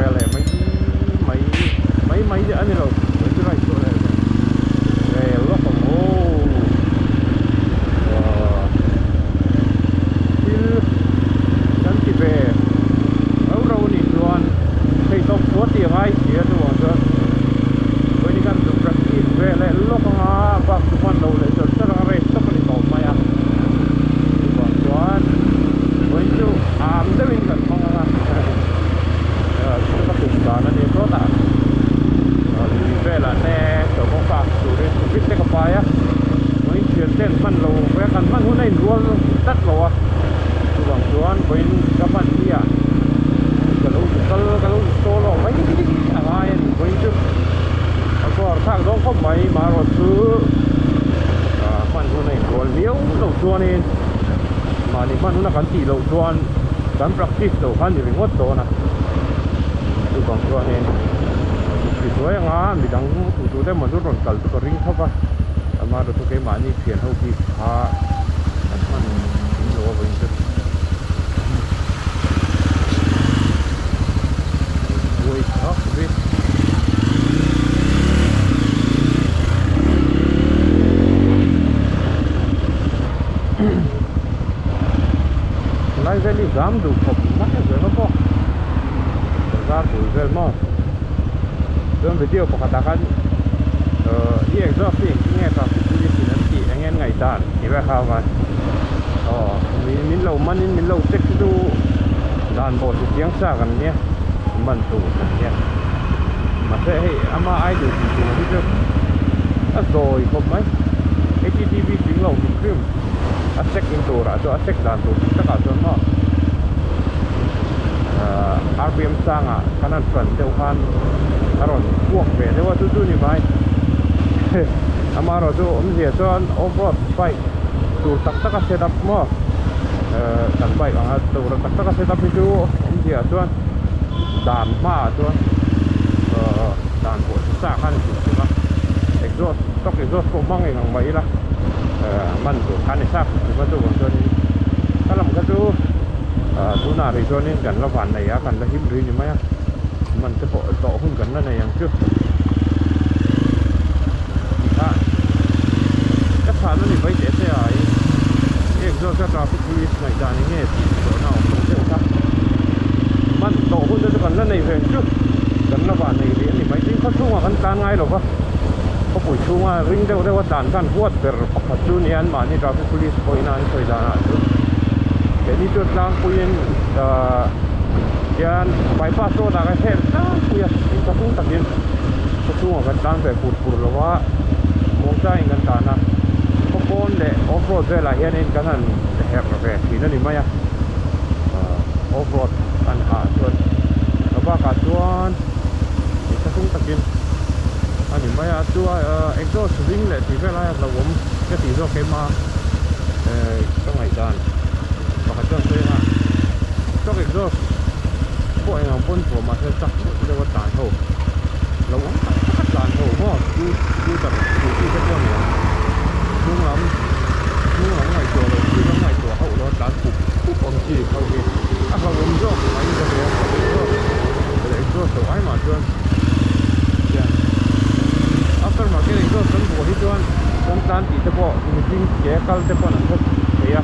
ve leh mai mai mai mai a ni lo vawiin chu ride chhuah leh ve lawk ang aw aaa thil kan ti ve rau rau a nih chuan theihtawp chhuah tih a ngai si a chuvang chuan vawiin hi kan zu practice ve leh lawk ang a bak chu hman lo leh char char ang a race tawp a ni tawh mai a chuvang chuan vawiin chu am deuhin kan hmang ang a chu ka tum dan a ni sawtah lui velah te chaw kawngka turin bik te ka pai a vawiin thian te an hman lo ve a kan hman hun a inrual tlat lo a chuvang chuan vawiin ka hman hi ah ka lo kal ka lo solo mai a ngai a ni vawiin chu a kawr thlak dawn khawp mai marawh chu hman hun a inrual viau lo chuanin mahni hman huna kan tih loh chuan kan practice loh kha a ni ringawt dawn a chuvang chuanin hruai anga midang tu tu te emaw chu rawn kal chu ka ring khawp a amaherawhchu chu keimahni thian ho bik kha kan hman thim lo a vawiin chu buai thlak hi helai vel hi zam duh khawp mai a zawng a pawh bazar bul vel maw. Chuan video pakhatah khan i exhaust hi engtin nge traffic police in an tih eng nge an ngaih dan tih vel kha a aw min lo man in min lo check chu dan pawh chu chiang sa kan nia man tur kan nia mahse hei ama ai duh tih tur hi chu a zawi khawp mai H_T_V tling lo hrim hrim a check in turah chuan a check dan tur dik takah chuan maw. Rpm sangah kan han hran deuh khan a rawn puak ve deuh a chu chu ni mai amaherawhchu awmzia chuan off road bike tur tak tak a set up maw kan bike anga tur tak tak a set up hi chu awmzia chuan dan hmaah chuan dan pawh chi sa khan a hrilh hrim a exhaust stock exhaust pawh hmang eng ang mah ila man tur khan ni sa hrim hrim a chuvang chuanin ka lam kha chu. Tunah rih chuanin kan la van nei a, kan la him rih ni mai a, man te pawh tawh hun kan la nei ang chu. Tikha ka chhan a ni mai teh se a i exhaust ka traffic police ngaihdan eng nge tih zawhna a awm lo deuh kha. Man tawh hun te chu kan la nei ve ang chu, kan la van nei rih a ni mai. Tin khawchhungah kan tlan ngai lo va, khawpui chhunga ring deuh deuh a tlan khan huat ber pakhat chu nia anmahni traffic police pawhin a an sawi danah chu. Keini chu tlangpuiin ahh hian bypass road ah kan her tlangpui a inchhung takin khawchhungah kan tlan ve pur pur lo a muangchangin kan tlan a khaw pawn leh off road velah hianin kan han herh ve thin a ni mai a ahh off road an ah chuan a bakah chuan inchhung takin a ni mai a chuan ahh exhaust ring leh tih vel aia hlauhawm ka tih zawk em a. Ka ngaihdan pakhat chuan sawi anga truck exhaust pawh eng ang pawn vuah mahse truck deuh deuh a tlan ho lo awm tak tak a tlan ho maw scooter scooty te pawh a ni ang hnung lam hnung lam ngaihtuah loh thil lam ngaihtuah hauh lo a tlan pup pup ang chi ho hi a hlauhawm zawk mai ka hria truck exhaust leh exhaust loh ai mah chuan hian after market exhaust kan vuah hi chuan kan tlan tih te pawh mihring ke kal te pawn an hre thei a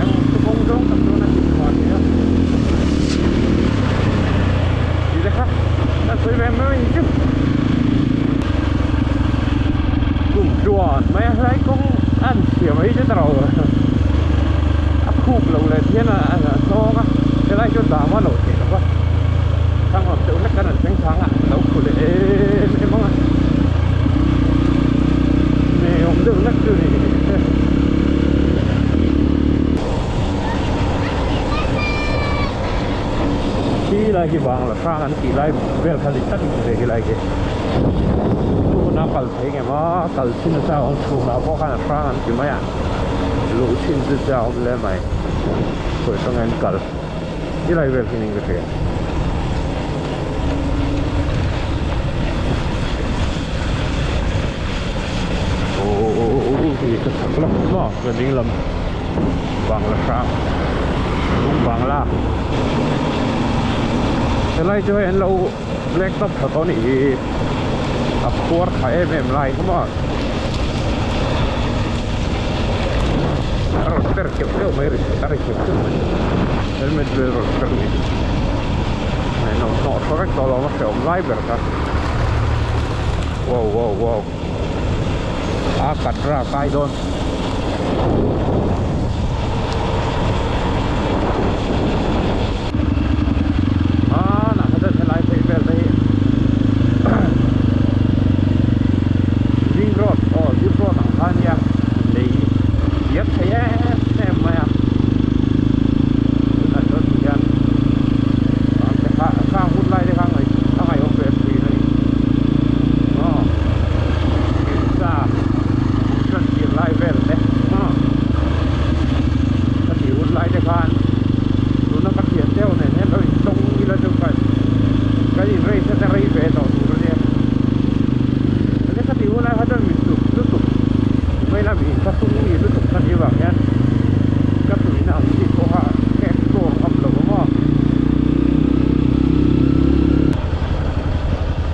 eng chu kawng zawng tak chuan a hlim phah thei a tih te kha a sawi ve mai mai chu kum tluan mai a helai kawng a an chhia mai chu ta ro a khuk loh leh hian a hnawng a helai chu dam a loh theih lova thlang awm deuh hlek kan han thleng thang a lo khu leh em em ang a. Nei awm deuh hlek chu ni Khi lai khi bangla hrang an tih lai vel kha ni tlat in ve khi lai khi tuna kal thei nge maw kal chin a chau ang chhungah pawh khan a hrang an ti mai a luh chin chu chau awm hle mai khawi atanga in kal ti lai vel khi ning ka hria. Aww ka chak lawk maw ka ding lam bangla hrang lung bangla Helai chu hei an lo black top tha tawh a nih hi a khuar tha em em lai kha maw a rawn per keuh keuh mai a ri keuh keuh mai helmet vel rawn per ni hnawh thaw vek tawh lo a hrehawm lai ber kha wow wow wow a katra kai dawn. Ring road aw zip road ang kha ania lei diak thei em em mai a tunah chuan ti hian khang hun lai te kha a ngaihawm ve thin a ni aw sa ṭan tir lai vel te ka tih hun lai te khan tuna ka thian deuh nen hian lo intawng ila chu ka kan in race nasa rei ve tawh tur ania mahse ka tih hun lai kha chuan min tuk lutuk mai la mi inthlahrung mi lutuk kha ni vang hian ka tuina ang chi pawh kha ka explore ngam lo ang aw.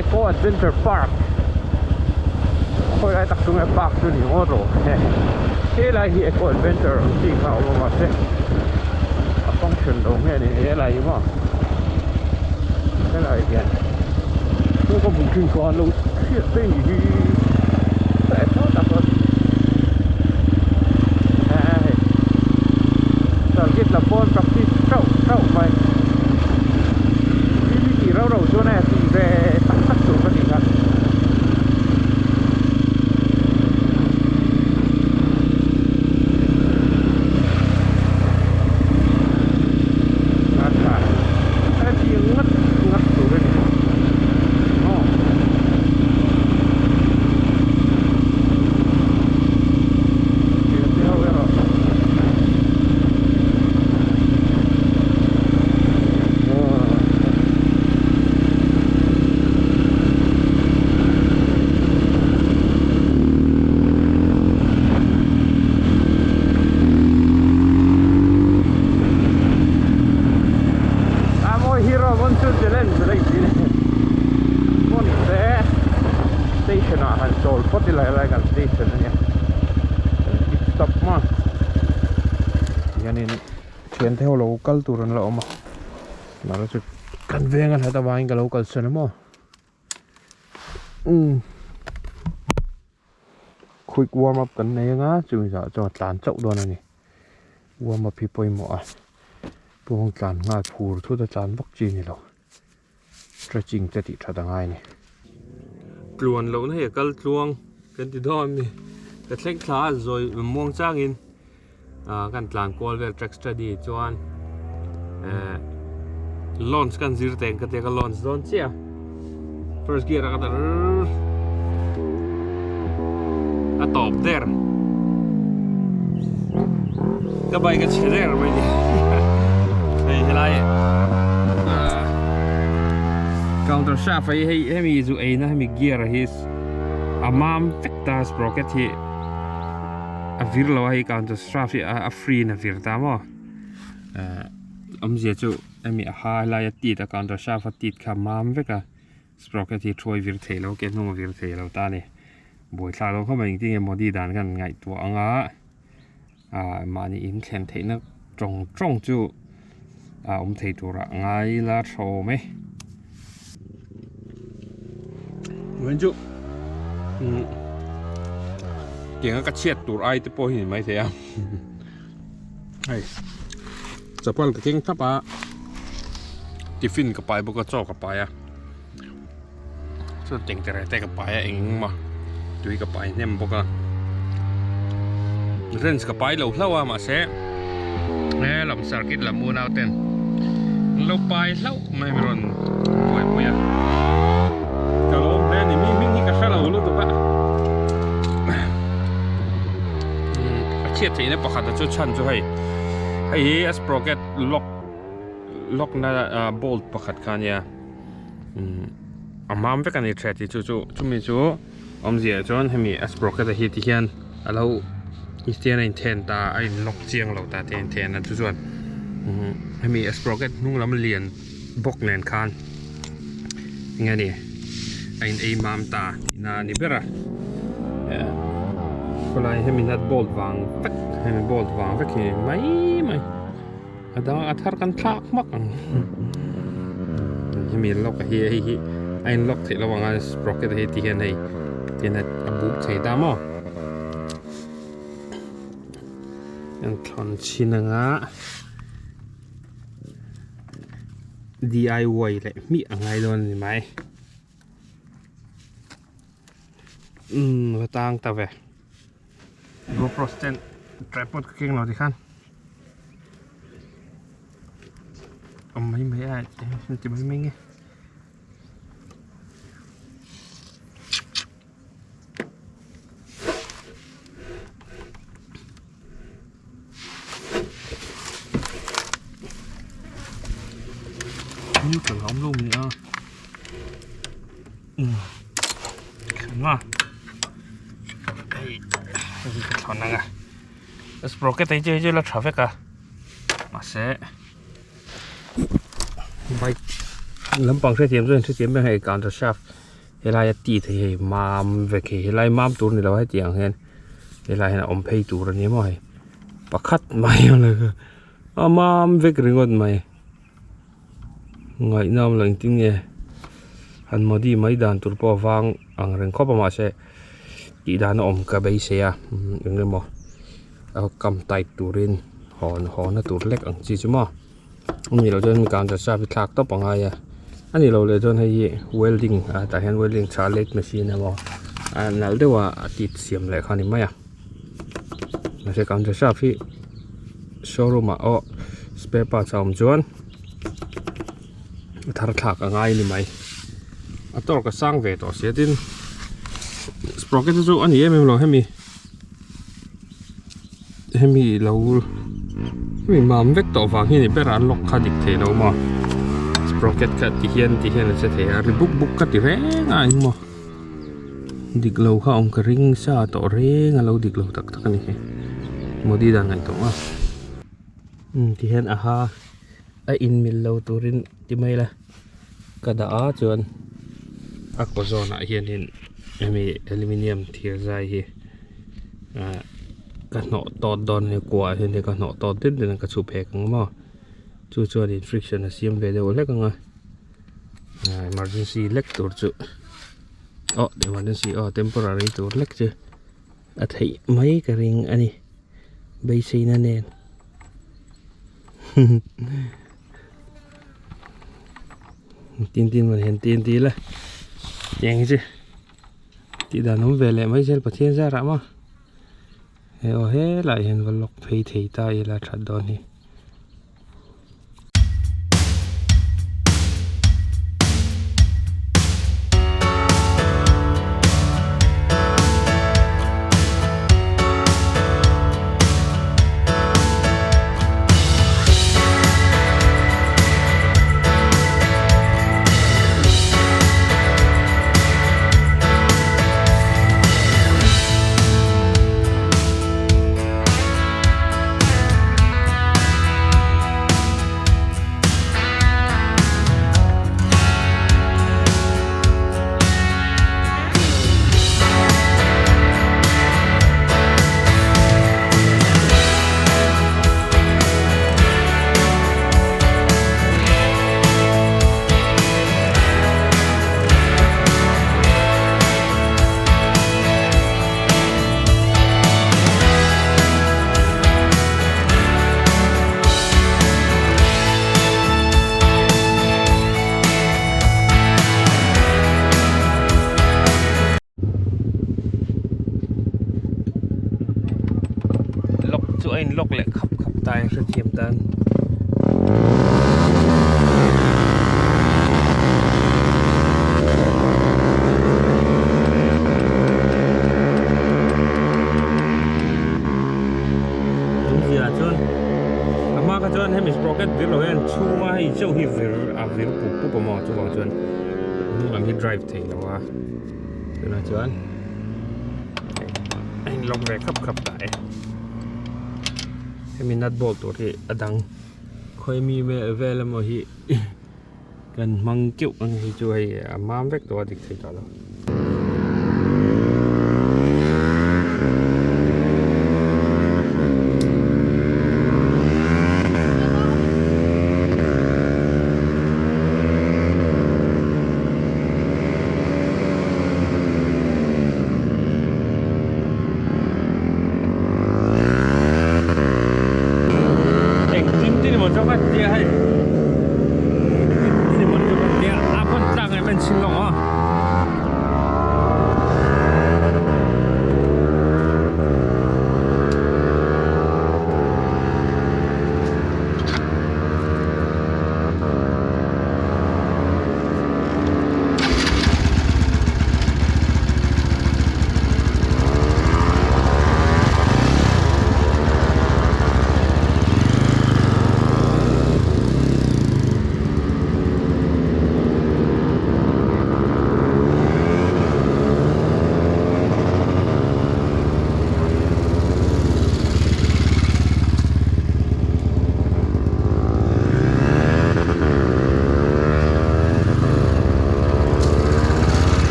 Eco Adventure Park khawi lai tak chu nge park chu ni ngawt rawh helai hi Eco Adventure ang chi kha a awm a mahse a function lo nge ni helai hi maw helai hian chu ka hmuh thin khan lo chhiat te ni hi hei target lam pawn practice teuh teuh mai. Tv tih rau rau chuan e tih ve tak tak tur ka tih kha. Tha a tih ngat ngat tur a ni aw. Thiante ho erawh. A mawi hero monsoon challenge a lei thin hmun te station ah han chawl phawt ila helai kan station ania pit stop maw tihianin Thian te ho lo kal tur an la awm a mahse chu kan veng a hlat avangin ka lo kalsan a maw umm quick warm up kan nei anga chumi zah chuan a tlan chauh dawn a ni warm up hi pawimawh a pawng tlan nghal phur thut a tlan vak chi a ni lo stretching te tih that a ngai a ni. Tluan lohna hi a kal tluang kan ti dawn a ni ka thleng thla a zawi muang changin ah kan tlan kual vel track study chuan eh launch kan zir teng ka tia ka launch dawn chiah a first gear ah ka dah a tawp der ka bike a chhe der mai ni hei helai counter shaft a hi hei hemi zu ei na hemi gear a hi a mam vek ta sprocket hi a vir lo a hei counter shaft hi a free in a vir ta maw awmzia chu hemi a ha helai a tit a counter shaft a tit kha a mam vek a. Sprocket hi thuai vir thei lo ke hnung a vir thei lo ta a ni buaithlak lo khawp mai engtin nge modi dan khan ngaihtuah anga ah mahni in thlen theihna tawng tawng chu a awm thei turah ngai la tha awm e. Vawiin chu umm tianga ka chhiat tur ai te pawh hi ni maithei a hei chapal ka keng thlap a. Tiffin ka pai bawk a chaw ka pai a chuan tengtere te ka pai a eng eng maw tui ka pai hnem bawk a wrench ka pai lo hlauh a mahse he lam circuit lam unau ten an lo pai hlauh mai a rawn buaipui a ka lawm hle a ni mi hming hi ka hre lo lutuk a a chhiat theihna pakhat a chu chhan chu hei hei hi a sprocket lock. Lock na ah bolt pakhat kha ania umm a mam vek a ni thread hi chu chu chumi chu awmzia ah chuan hemi a sprocket a hi ti hian a lo tihian a inthen ta a in lock chiang lo ta te a inthen a chu chuan umm hemi a sprocket hnung lam lian bawk nen khan enge ni a in ei mam ta tihna a ni ber a khawlai hemi nut bolt vang vek hemi bolt vang vek hi mai mai a dang a thar kan thlak hmak ang hemi lock a hi hei hi a in lock theih loh ang a sprocket hi ti hian hei tihian a buk thei ta maw. An thlawn chhin anga DIY leh hmiah a ngai dawn a ni mai. Umm va tang ta ve. GoPro stand tripod ka keng lo tikhan. Awm mai mai a ti mai mai nge. Neutral a awm lo mai a umm khan a hei hei ka thlawn ang a sprocket hi chu la tha vek a mahse bike lampang hrethiam chuan hrethiam ber hei counter shaft. Helai a tih theih hei mam vek hei helai mam tur ni lo hetiang ang hian helai hian a awm phei tur a ni maw hei pakhat mai a mam vek ringawt mai ngaihnawm loh engtin nge han modi mai dan tur pawh a vang ang reng khawp a mahse tih dan a awm ka beisei a eng emaw a kam tight turin hawn haw na tur lek ang chi chu maw. Ani loh chuan counter sharp hi thlak tawp a ngai a ani loh leh chuan hei hi welding ah tah hian welding tha late machine emaw a nalh deuh a a tih siam leh kha a ni mai a mahse counter sharp hi showroom ah pawh spare parts a awm chuan a thar thlak a ngai a ni mai a tawk a sang ve tawh sia tin sprocket te chu a ni em em lo hemi. Hemi lo hemi mam vek tawh vang hi a ni ber a an lock kha dik thei lo maw sprocket kha ti hian ti hian a che thei a ri buk buk ka ti reng a engmaw dik lo kha awm ka ring sa tawh reng a lo dik lo tak tak a ni hi modi dan ngaihtuah a umm ti hian a ha a in mil lo turin ti mai ila ka dah a chuan a kaw zawnah hianin hemi aluminium thir zai hi ah ka hnawh tawt dawn a ni kua ah hian ka hnawh tawt deuh deuh a ka chhu phek ang maw chu chuanin friction a siam ve deuh hlek ang a ah emergency lek tur chu aw emergency aw temporary tur lek chu a theih mai ka ring a ni beiseina nen. Tin tin man hian tin ti ila tiang hi chu tih dan awm ve leh mai zel Pathian zarah maw he aw helaiah hian va lawk phei thei ta ila that dawn hi. Lock chu a in lock leh khap khap ta in hrethiam tan. Awmzia chuan a hma kha chuan hemi sprocket vir lo hian chhunga hei chauh hi vir a vir pup pup a maw chuvang chuan hnung lam hi drive thei lo a tunah chuan a in lock ve khap khap ta e hemi nut bolt tur hi a dang khawi mi vel emaw hi. Kan hmang keuh ang hi chu hei a mam vek tawh a dik thei tawh lo. Engtin tin emaw chuan ka tia hei tin emaw chuan ka tia a hman tlak em en chhin lawng a.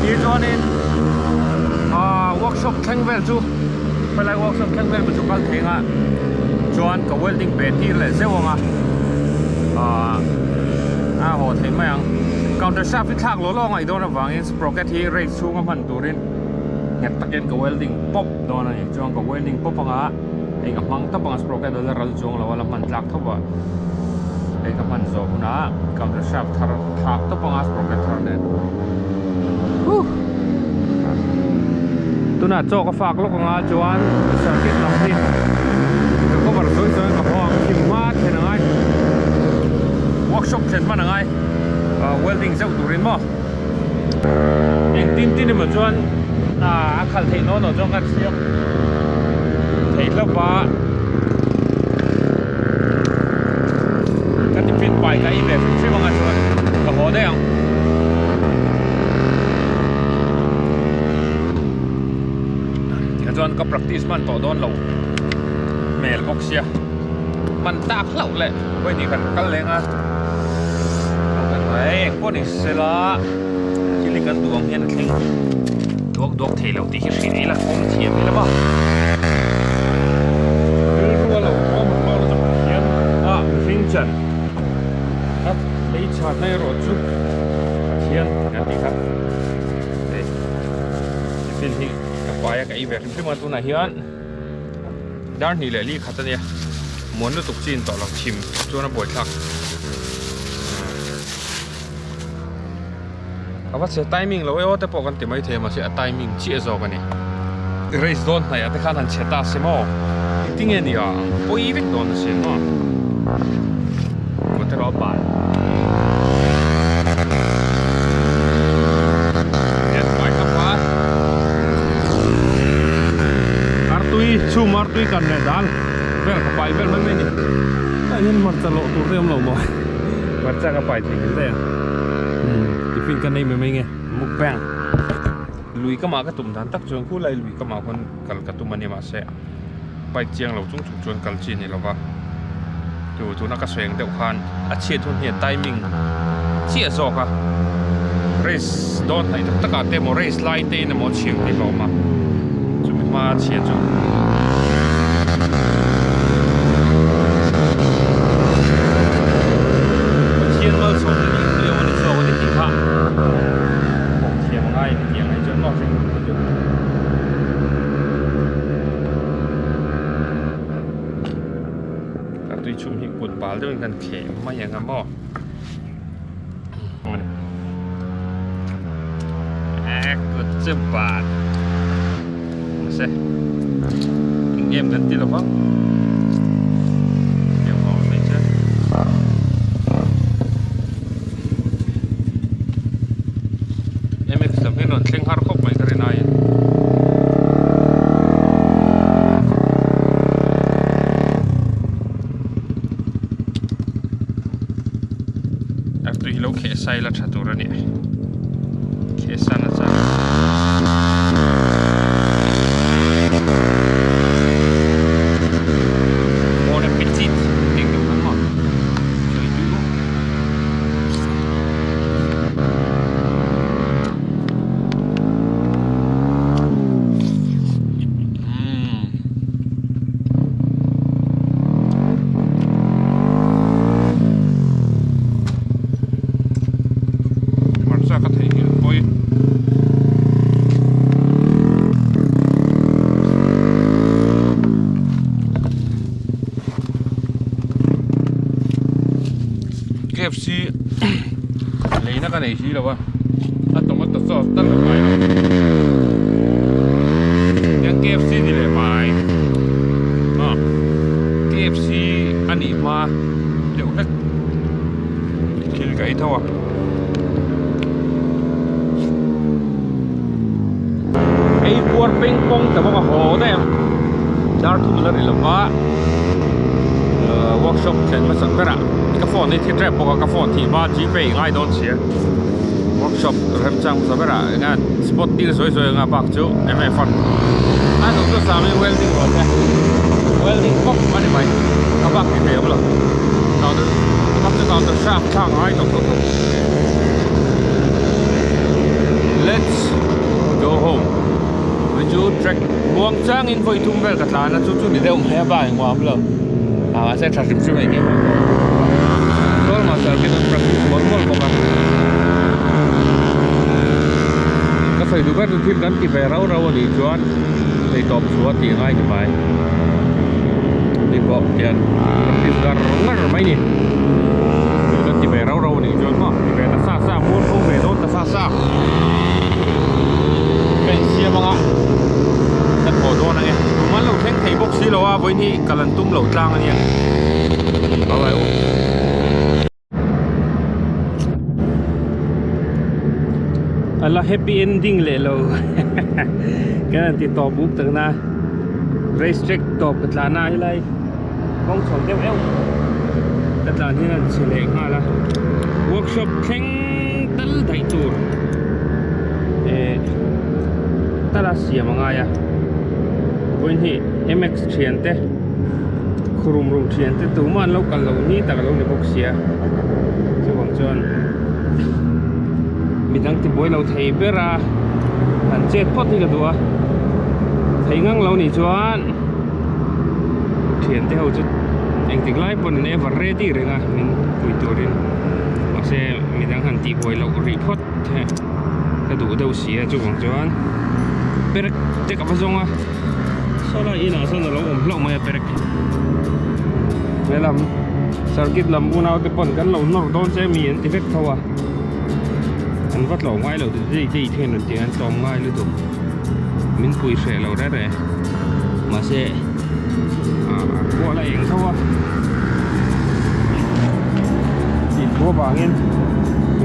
Tir chuanin ah workshop thleng vel chu helai workshop thleng vel chu kal thei anga chuan ka welding ve tir leh zeuh anga ah a haw thei mai ang counter shaft hi thlak law law ngaih dawn avangin sprocket hi race chhunga hman turin nghet takin ka welding pawp dawn a ni chuan ka welding pawp anga hei ka hmang tawp anga sprocket a la ral chuang lo a la hman tlak tawp a hei ka hman zawh hunah counter shaft thar thlak tawp anga sprocket thar nen huh tunah chaw ka fak lawk anga chuan circuit lam hi ka cover sawi sawi ka haw ang thim hma thlen angai workshop thlen hman angai welding zeuh turin maw. Engtin tin emaw chuan a khalh theih nawn loh chuan kan siam thei hlauh va ka tiffin pai ka ei ve hrim hrim anga chuan ka haw daih ang. Chuan ka practice hman tawh dawn lo hmel bawk sia hman tak hlauh leh vawiin kan kal leng a. Eng pawh ni sela thil hi kan duh ang hian a thleng duak duak thei lo tih hi hrilh ila awm thiam ila maw rilru a lo awm ang bawk chu Pathian a mihring chan a lei chhatna erawh chu Pathian kan tih kha hei tiffin hi ka pai a ka ei ve hrim hrim a tunah hian. Dar hnih leh li khat a nia muan lutuk chin tawh lo chhim chuan a buaithlak a va chhe timing lo e aw te pawh kan ti maithei a mahse a timing chiah zawk a ni race dawn hnaih ah te khan han chhe ta se maw engtin nge ni ang pawi vek dawn a sin maw motor a bal Artui chhum artui kan leh dal vel ka pai vel mai mai ni tah hian hmarcha lawh tur te awm lo maw hmarcha ka pai thei ngei daih a tiffin ka nei mai mai nge mukbang lui ka mah ka tum dan tak chuan khulai lui ka mah khawn kal ka tum a ni mahse bike chiang lo chung chung chuan kal chi a ni lova chu tuna ka sawi ang deuh khan a chhiat hun hi a timing chiah zawk a race dawn hnaih tak tak ah te emaw race lai te in emaw a chhiang tih hlawm a chumi hma a chhia chu Pathian malsawmna nih hliau a ni zawk a ni tih kha pawh thiam a ngai a ni tih ang ai chuan maw hring hun hi chu. A tui chhum hi kut bal deuhin kan thleh mai ang a maw eh kut chu bal mahse eng em kan ti lo vang MX lam hi rawn thleng har khawp mai ka rin aiin. hi lo kheh sai la tha tur a ni kheh san a chang Bon appetit tih deuh kha maw sawi tui bawk. Hmarcha ka theihnghilh pawi. KFC leina ka nei si lo a a tomato sauce tal ka ngai lo tiang KFC ni leh mai a KFC a nih hma deuh hlek thil ka ei tho a. Ei puar peng pawng ta bawk a haw daih a dar thum la ri lova workshop thlen hmasak berah ka phone hi thi tep bawk a ka phone thih hma gpay ngai dawn sia workshop remchang hmasa berah eng spot tir sawi sawi anga bak chu enge fund a duh chu sami welding rawh se welding pawp a ni mai a bak ti thei awm lo counter bak chu counter shaft thlak ngai tawp tawp tawp let's go home hei chu track muang changin vawi thum vel ka tlan a chu chu ni deuh mai a bak engmah a awm lo a mahse tha hrim hrim a eng em roll master khi chuan practice mawlh mawlh bawk a ka sawi duh ber chu thil kan ti ve rau rau a nih chuan thei tawp chhuah tih ngai ni mai ni pawh hian practice ngar ngar mai ni thil kan ti ve rau rau a nih chuan maw ti ve ta sa sa mual pho ve dawn ta sa sa ka insiam anga ka thaw dawn ange tum an lo thleng thei bawk si lo a vawiin hi kal an tum loh tlang a nia bye bye u. A la happy ending leh lo kan han ti tawp up tak na race track tawp ka tlan a helai kawng chho deuh deuh ka tlan hian an chhe leh nghal a workshop thleng tal daih tur eh tala siam a ngai a vawiin hi mx thian te. Khurum rum thian te tumah an lo kal loh ni tak a lo ni bawk sia chuvang chuan midang ti buai lo thei ber a an chet phawt hi ka duh a thei ngang lo nih chuan thian te ho chu engtik lai pawn in ever ready reng a min pui turin mahse midang han tih buai loh rih phawt ka duh deuh si a chuvang chuan perek te ka va zawng a. Saw lai inah sawn a lo awm hlauh mai a perek helam circuit lam unau te pawn kan lo nawr dawn che mi an ti vek tho a an va tlawm ngai lo dei dei hian an ti an tlawm ngai lutuk min pui hreh lo reh reh mahse ah kual a eng tho a tih thu avangin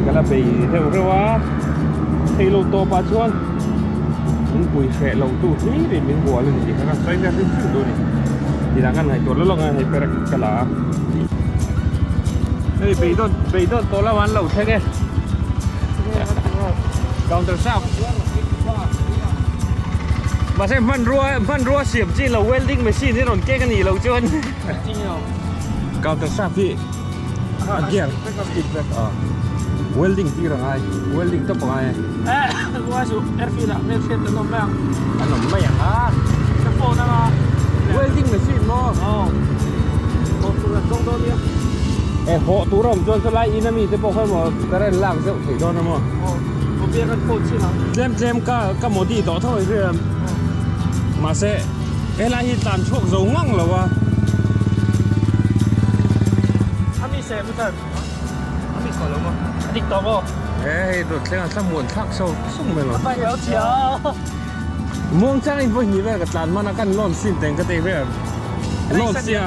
ka la bei deuh reuh a theilo tawpah chuan. Min pui hreh lo tu hlir in min bual a ni tih kha kan sawi vel hrim hrim duh a ni. Tidah kan ngaihtuah lawk lawk a hei perek ka la a. Hei beidawn beidawn tawh lamah an lo thleng e. Counter shop. Mahse hmanrua hmanrua siam chi lo welding machine hi rawn kek a nih loh chuan. Counter shop hi a gear welding tir a ngai welding tawp a ngai e. An awm mai ang a welding machine maw e hawh tur a awm chuan chulai in ami te pawh kha emaw current lak zeuh theih dawn a maw tlem tlem ka ka modi tawh tho ang hria mahse helai hi tlan chhuak zo ngang lo a. He hei dawt thleng a thlamuan thlak so sung mai lo. Muang chang in vawi hnih vel ka tlan hman a kan lawn sin teng ka tei vel. Lawn sia.